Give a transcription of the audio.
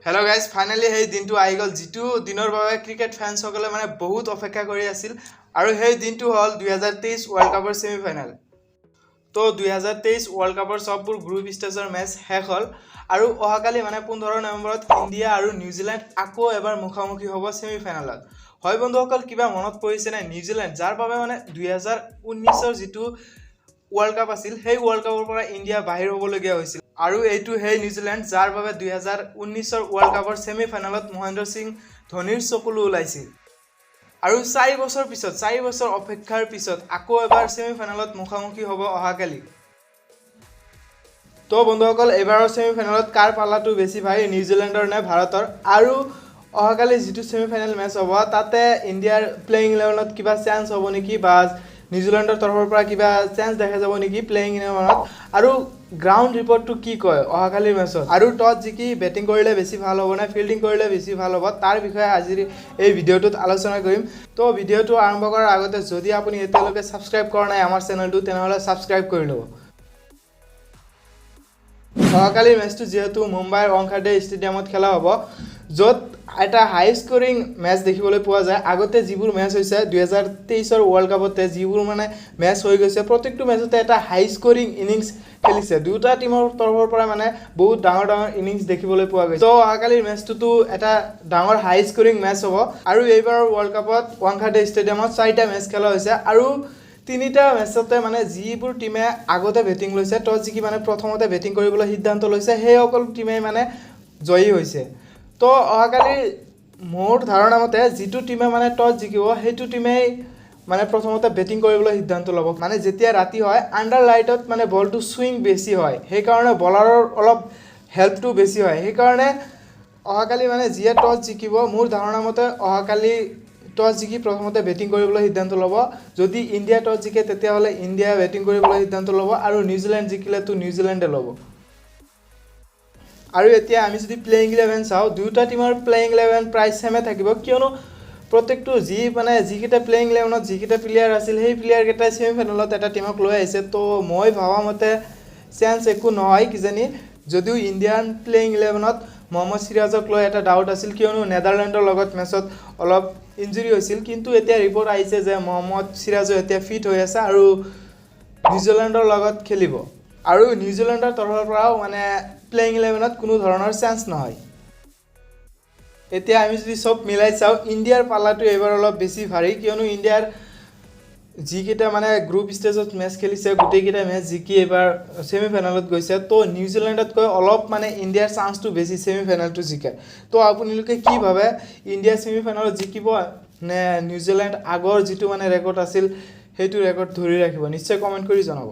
Hello' guys, finally সেই দিনটো আহি গ'ল, যিটো দিনৰ বাবে ক্ৰিকেট ফেন্সসকলে মানে বহুত অপেক্ষা কৰি আছিল। আৰু সেই দিনটো হ'ল 2023 ৱৰ্ল্ড কাপৰ ছেমি ফাইনেল। তো 2023 ৱৰ্ল্ড কাপৰ চববোৰ গ্ৰুপ ষ্টেজৰ মেচ শেষ হ'ল আৰু অহাকালি মানে 15 নৱেম্বৰত ইণ্ডিয়া আৰু নিউজিলেণ্ড আকৌ এবাৰ মুখামুখি হ'ব ছেমি ফাইনেলত। হয় বন্ধুসকল, কিবা মনত পৰিছেনে? নিউজিলেণ্ড, যাৰ বাবে মানে 2019ৰ যিটো ৱৰ্ল্ড কাপ আছিল, সেই ৱৰ্ল্ড কাপৰ পৰা ইণ্ডিয়া বাহিৰ হ'বলগীয়া হৈছিল। আৰু এইটো সেই নিউজিলেণ্ড, যাৰ বাবে 2019ৰ ৱৰ্ল্ড কাপৰ ছেমি ফাইনেলত মহেন্দ্ৰ সিং ধোনীৰ চকুলো ওলাইছিল। আৰু 4 বছৰ পিছত, 4 বছৰ অপেক্ষাৰ পিছত আকৌ এবাৰ ছেমি ফাইনেলত মুখামুখি হ'ব অহাকালি। তো বন্ধুসকল, এইবাৰৰ ছেমি ফাইনেলত কাৰ পাল্লাটো বেছি ভাৰী, নিউজিলেণ্ডৰ নে ভাৰতৰ? আৰু অহাকালি যিটো ছেমি ফাইনেল মেচ হ'ব, তাতে ইণ্ডিয়াৰ প্লেয়িং ইলেভেনত কিবা চেঞ্জ হ'ব নেকি বা নিউজিলেণ্ডৰ তৰফৰ পৰা কিবা চেঞ্জ দেখা যাব নেকি প্লেয়িং ইলেভেনত, আৰু গ্ৰাউণ্ড ৰিপৰ্টটো কি কয় অহাকালিৰ মেচত, আৰু টছ জিকি বেটিং কৰিলে বেছি ভাল হ'ব নে ফিল্ডিং কৰিলে বেছি ভাল হ'ব, তাৰ বিষয়ে আজিৰ এই ভিডিঅ'টোত আলোচনা কৰিম। তো ভিডিঅ'টো আৰম্ভ কৰাৰ আগতে যদি আপুনি এতিয়ালৈকে ছাবস্ক্ৰাইব কৰা নাই আমাৰ চেনেলটো, তেনেহ'লে ছাবস্ক্ৰাইব কৰি ল'ব। অহাকালিৰ মেচটো যিহেতু মুম্বাইৰ ৱাংখাডে ষ্টেডিয়ামত খেলা হ'ব, য'ত এটা হাই স্ক'ৰিং মেচ দেখিবলৈ পোৱা যায়। আগতে যিবোৰ মেচ হৈছে, 2023ৰ ৱৰ্ল্ড কাপতে যিবোৰ মানে মেচ হৈ গৈছে, প্ৰত্যেকটো মেচতে এটা হাই স্ক'ৰিং ইনিংছ খেলিছে। দুয়োটা টীমৰ তৰফৰ পৰা মানে বহুত ডাঙৰ ডাঙৰ ইনিংছ দেখিবলৈ পোৱা গৈছে। তো অহাকালিৰ মেচটোতো এটা ডাঙৰ হাই স্ক'ৰিং মেচ হ'ব। আৰু এইবাৰৰ ৱৰ্ল্ড কাপত ৱাংখাডে ষ্টেডিয়ামত চাৰিটা মেচ খেলা হৈছে আৰু তিনিটা মেচতে মানে যিবোৰ টীমে আগতে বেটিং লৈছে, টছ জিকি মানে প্ৰথমতে বেটিং কৰিবলৈ সিদ্ধান্ত লৈছে, সেইসকল টীমেই মানে জয়ী হৈছে। তো অহাকালি মোৰ ধাৰণা মতে যিটো টীমে মানে টছ জিকিব, সেইটো টীমেই মানে প্ৰথমতে বেটিং কৰিবলৈ সিদ্ধান্ত ল'ব। মানে যেতিয়া ৰাতি হয়, আণ্ডাৰ লাইটত মানে বলটো চুইং বেছি হয়, সেইকাৰণে বলাৰৰ অলপ হেল্পটো বেছি হয়। সেইকাৰণে অহাকালি মানে যিয়ে টছ জিকিব, মোৰ ধাৰণা মতে অহাকালি টছ জিকি প্ৰথমতে বেটিং কৰিবলৈ সিদ্ধান্ত ল'ব। যদি ইণ্ডিয়া টছ জিকে, তেতিয়াহ'লে ইণ্ডিয়া বেটিং কৰিবলৈ সিদ্ধান্ত ল'ব আৰু নিউজিলেণ্ড জিকিলেতো নিউজিলেণ্ডে ল'ব। আৰু এতিয়া আমি যদি প্লেয়িং ইলেভেন চাওঁ, দুয়োটা টীমৰ প্লেয়িং ইলেভেন প্ৰায় ছেমে থাকিব, কিয়নো প্ৰত্যেকটো যি মানে যিকেইটা প্লেয়িং ইলেভেনত যিকেইটা প্লেয়াৰ আছিল, সেই প্লেয়াৰকেইটাই ছেমি ফাইনেলত এটা টীমক লৈ আহিছে। তো মই ভবা মতে চেঞ্জ একো নহয় কিজানি, যদিও ইণ্ডিয়ান প্লেয়িং ইলেভেনত মহম্মদ চিৰাজক লৈ এটা ডাউট আছিল, কিয়নো নেডাৰলেণ্ডৰ লগত মেচত অলপ ইঞ্জুৰি হৈছিল। কিন্তু এতিয়া ৰিপৰ্ট আহিছে যে মহম্মদ চিৰাজো এতিয়া ফিট হৈ আছে আৰু নিউজিলেণ্ডৰ লগত খেলিব। আৰু নিউজিলেণ্ডৰ তৰফৰ পৰাও মানে প্লেয়িং ইলেভেনত কোনো ধৰণৰ চেঞ্জ নহয়। এতিয়া আমি যদি চব মিলাই চাওঁ, ইণ্ডিয়াৰ পাল্লাটো এইবাৰ অলপ বেছি ভাৰী, কিয়নো ইণ্ডিয়াৰ যিকেইটা মানে গ্ৰুপ ষ্টেজত মেচ খেলিছে, গোটেইকেইটা মেচ জিকি এইবাৰ ছেমি ফাইনেলত গৈছে। তো নিউজিলেণ্ডতকৈ অলপ মানে ইণ্ডিয়াৰ চান্সটো বেছি ছেমি ফাইনেলটো জিকাৰ। তো আপোনালোকে কি ভাবে, ইণ্ডিয়া ছেমি ফাইনেলত জিকিব নে নিউজিলেণ্ড আগৰ যিটো মানে ৰেকৰ্ড আছিল, সেইটো ৰেকৰ্ড ধৰি ৰাখিব? নিশ্চয় কমেণ্ট কৰি জনাব।